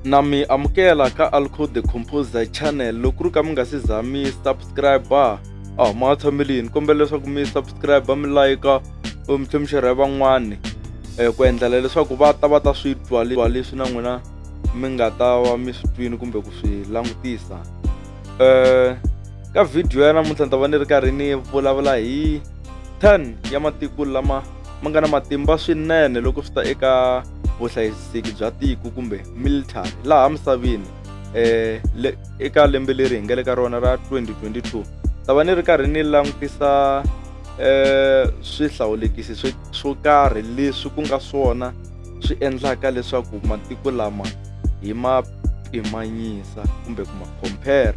Na mi amukela ka Alco the Composer channel. Loko ku ri ka mi nga si za mi subscribe, a ma tshameli, ni kombela leswaku mi subscribe, mi like, mi tlhela mi share van'wani ku endlela leswaku va ta va ta swi twa leswi na n'wina mi nga ta va mi swi twini kumbe ku swi langutisa. Ka video ya namuntlha ni ta va ni ri karhi ni vulavula hi 10 ya matiko lama ma nga na matimba swinene loko swi ta eka vuhlayiseki bya tiko kumbe military laha misaveni le eka lembe leri hi nga le ka rona ra 2022. Ta va ni ri karhi ni langutisa swihlawulekisi swo karhi leswi ku nga swona swi endlaka leswaku matiko lama hi ma pimanyisa kumbe ku ma compare.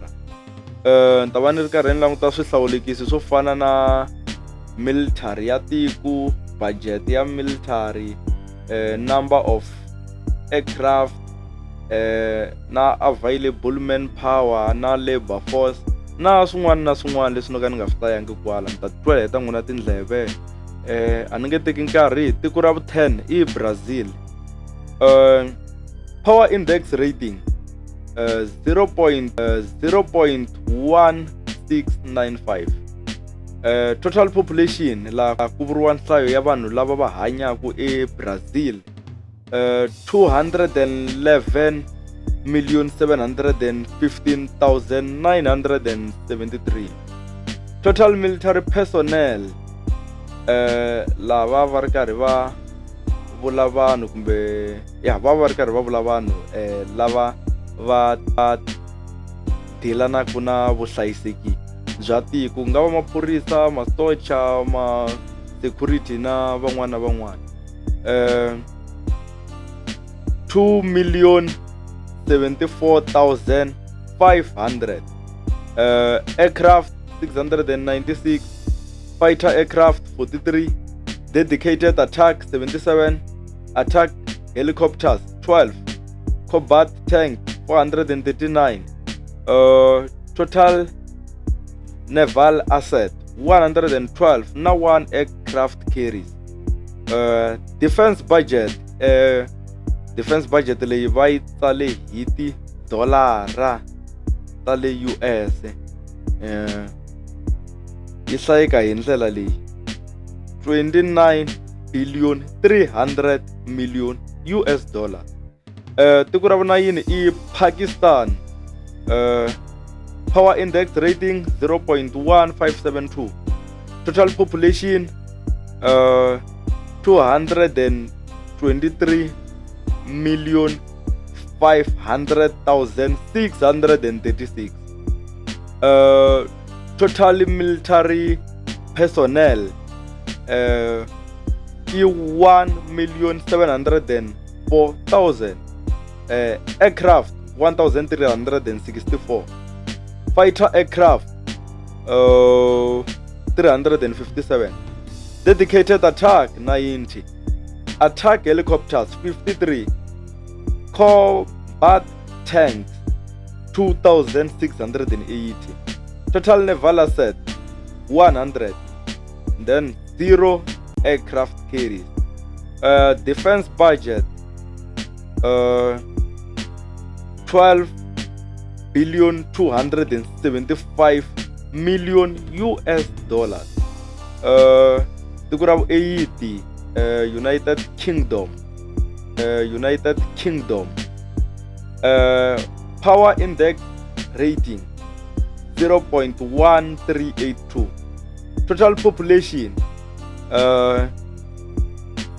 Ni ta va ni ri karhi ni languta swihlawulekisi swo fana na military ya tiko, budget ya military, number of aircraft, na available manpower na labour force na swin'wana na swin'wana leswi no ka ni nga swi hlayangi kwala, mi ta twela hi ta n'wina tindleve. A ni nge teki nkarhi. Tiko ra vu 10 i Brazil. Power index rating 0.0.1695. Total population, laha ku vuriwa nhlayo ya vanhu lava va hanyaka eBrazil, 211 million 715,973. Total military personnel, lava va ri karhi va vula vanhu kumbe ya va ri karhi va vula vanhu lava va dealanaka na vuhlayiseki bya tiko, ku nga va maphorisa, masocha, ma security na van'wana na van'wana, 2 million 74,500. Aircraft 696, fighter aircraft 43, dedicated attack 77, attack helicopters 12, combat tank 439. Total naval asset 112 na 1 aircraft carriers. Defense budget, defense budget leyi va yi tsale hi tidolara ta le US, yi hlayeka hi ndlela leyi: 29 billion 300 million US dollar. Tiko ra vunayini i Pakistan. Power index rating 0.1572. Total population 223 million 500,636. Total military personnel i 1 million 704,000. Aircraft 1364, fighter aircraft 357, dedicated attack 90, attack helicopters 53, combat tanks 2680. Total naval asset 100, then 0 aircraft carriers. Defense budget 12 billion 275 million US dollars. Tiko ra vu-8, United Kingdom. United Kingdom, power index rating 0.1382. Total population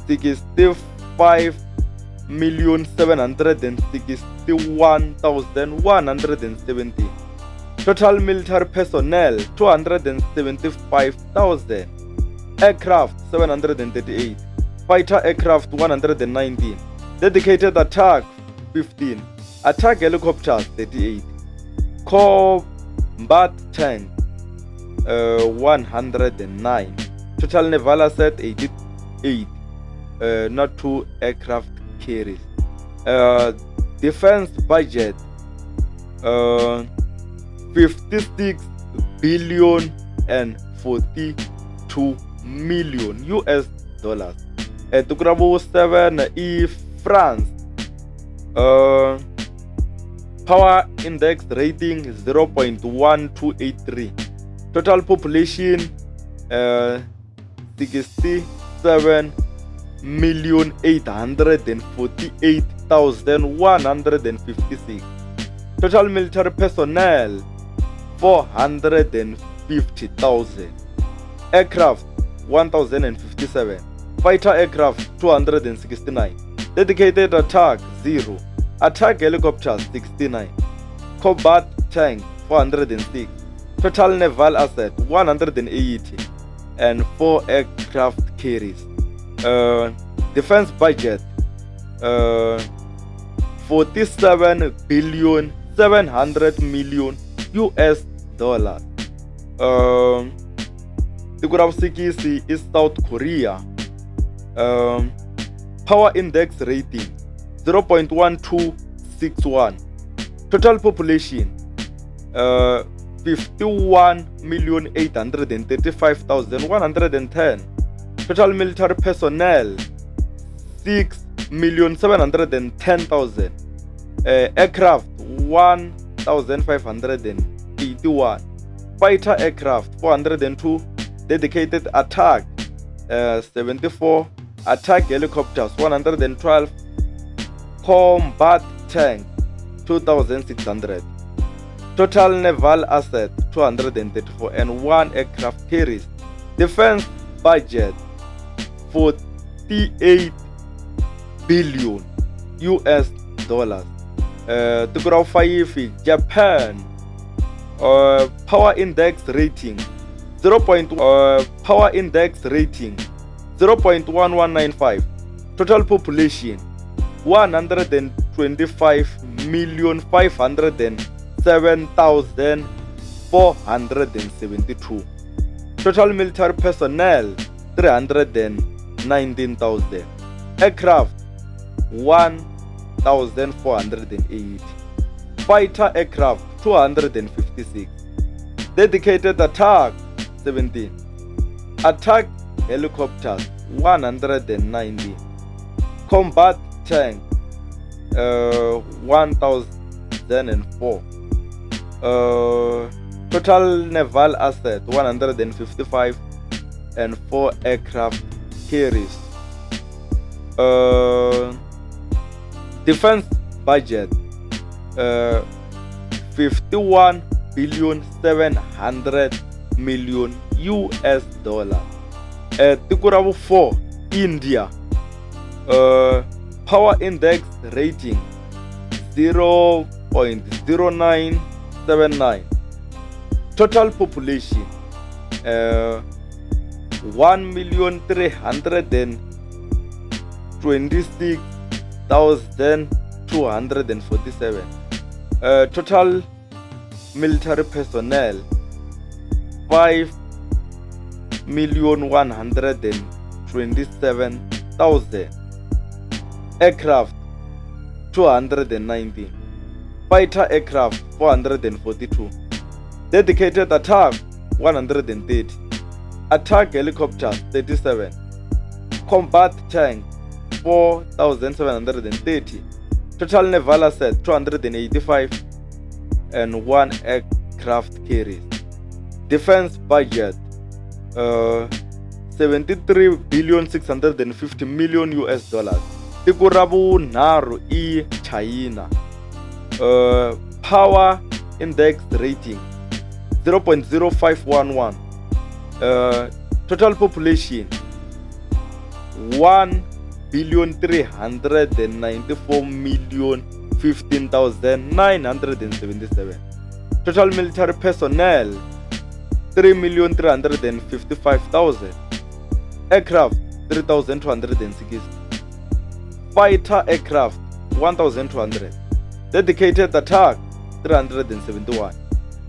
65 million 761,170. Total military personnel 275,000. Aircraft 738, fighter aircraft 119, dedicated attack 15, attack helicopters 38, combat tank 109. Total naval asset 88, not 2 aircraft carriers. Defense budget 56 billion and 42 million US dollars. Tiko ra vu 7 i France. Uh, Power index rating 0.1283. Total population 67,848,156. Total military personnel 450,000. Aircraft 1,057. Fighter aircraft 269. Dedicated attack 0. Attack helicopters 69. Combat tank 406. Total naval asset 180 and 4 aircraft carriers. Defense budget 47 billion 700 million US dollars. Tiko ra vusikisi i South Korea. Power index rating 0.1261. Total population 51,835,110. Total military personnel 6,710,000. Aircraft 1,581. Fighter aircraft 402. Dedicated attack 74. Attack helicopters 112. Combat tank 2,600. Total naval asset 234 and 1 aircraft carriers. Defense budget 48 billion US dollars. Tiko ra vufayifi Japan. Power index rating 0. Power index rating 0.1195. Total population 125,507,472. Total military personnel 319,000. Aircraft 1,480. Fighter aircraft 256. Dedicated attack 17. Attack helicopters 190. Combat tank 1004. Total naval asset 155 and 4 aircraft carriers. Defense budget 51 billion 700 million US dollar. Tiko ra vu 4 India. Power index rating 0.0979. Total population 1,326,247. Total military personnel 5,127,000. Aircraft 219. Fighter aircraft 442. Dedicated attack 130. Attack helicopters 37. Combat tank 4,730. Total naval asset 285 and 1 aircraft carriers. Defense budget 73 billion 650 million US dollars. Tiko ra vunharhu i China. Power index rating 0.0511. Total population 1 billion 394 million 15,977. Total military personnel 3,355,000. Aircraft 3,260. Fighter aircraft 1,200. Dedicated attack 371.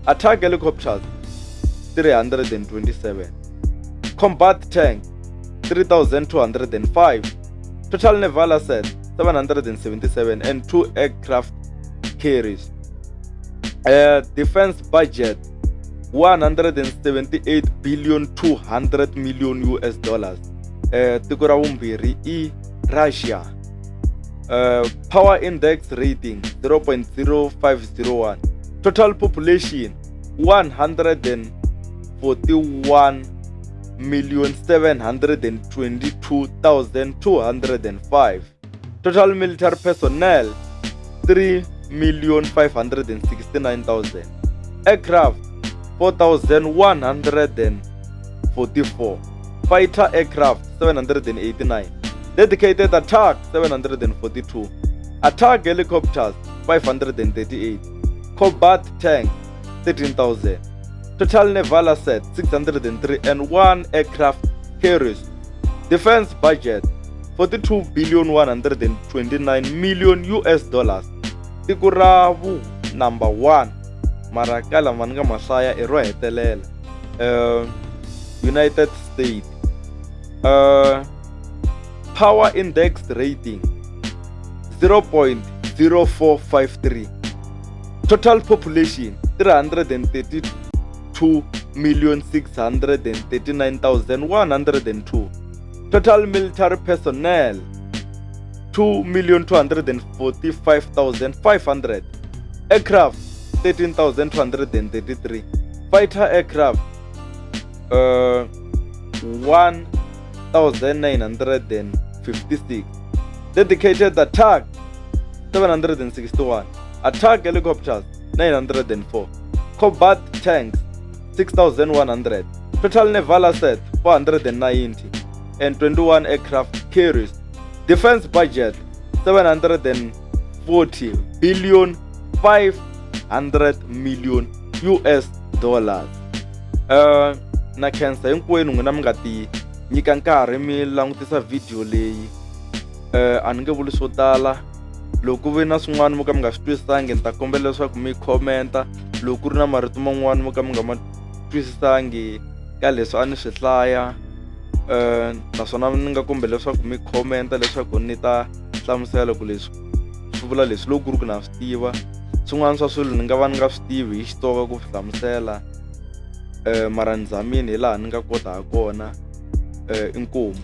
Attack helicopters 327. Combat tank 3,205. Total naval asset 777 and 2 aircraft carriers. Defense budget 178 billion 200 million US dollars. Tiko ra vumbirhi i Russia. Power index rating 0.0501. Total population 141,722,205. Total military personnel 3,569,000. Aircraft 4,144. Fighter aircraft 789. Dedicated attack 742. Attack helicopters 538. Combat tanks 13,000. Total naval assets 603 and 1 aircraft carriers. Defense budget 42 billion 129 million US dollars. Tiko ra vu number 1 mara ka lama ni nga ma hlaya i ro hetelela. United States. Power index rating 0.0453. Total population 332,639,102. Total military personnel 2,245,500. Aircraft 13,233. Fighter aircraft 1,956. Dedicated attack 761. Attack helicopters 904. Combat tanks 6,100. Total naval assets 490 and 21 aircraft carriers. Defense budget 740 billion 500 million US dollars. Na khensa hinkwenu n'wina mi nga ti nyika nkarhi mi langutisa video leyi. A ni nge vuli swo tala. Loko ku ve na swin'wana mo ka mi nga swi twisisangi ni ta kombela leswaku mi comment-a. Loko ku ri na marito man'wani mo ka mi nga ma twisisangi ka leswi a ni swi hlaya, naswona ni nga kombela leswaku mi comment-a leswaku ni ta hlamusela ku leswi swi vula leswi loko ku ri ku na swi tiva. Swin'wana swa swilo ni nga va ni nga swi tivi hi Xitsonga ku swi hlamusela, mara ni zamile hi laha ni nga kota ha kona. Inkomu.